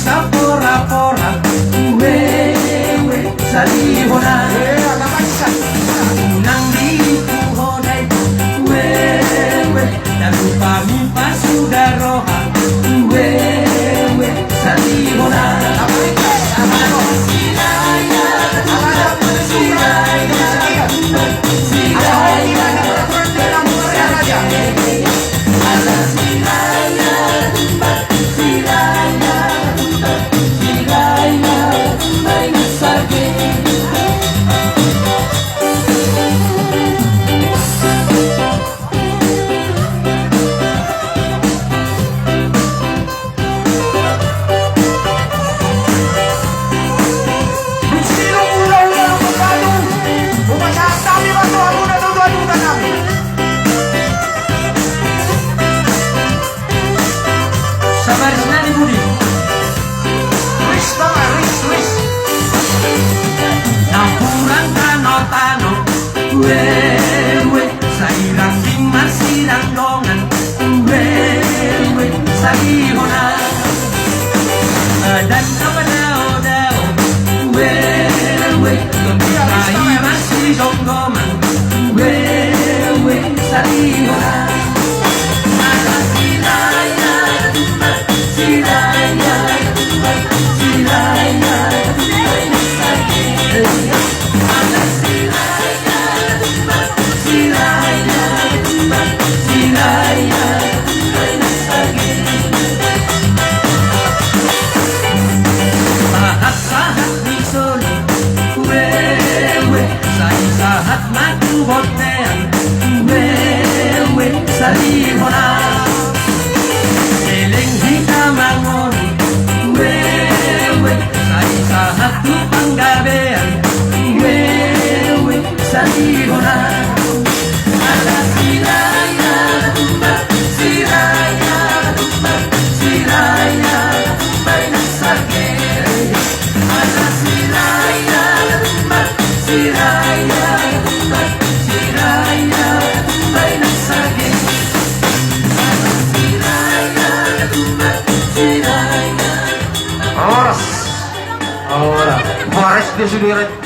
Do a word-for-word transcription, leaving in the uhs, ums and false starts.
Saporapora, ue, ue, salihona. Unang diipu ho da i, ue, ue, na lupa mipasuda roha, ue, ue, salihona. Sabar senang di budi. Ris, tama, ris, ris. Nampurang tano-tano, ue, ue, sai rangging marsidangdongan, ue, ue, salihona. Badan na padao-dao, ue, ue, tondi ai marsigomgoman, ue, ue, salihona. Sahat-sahat ni solu, ue, ue, sai sahat ma tu bontean, ue, ue, salihona. Leleng hita mangolu, ue, ue, sai sahat tu panggabean, ue, ue, salihona. Horas. Horas. Horas dia sudah.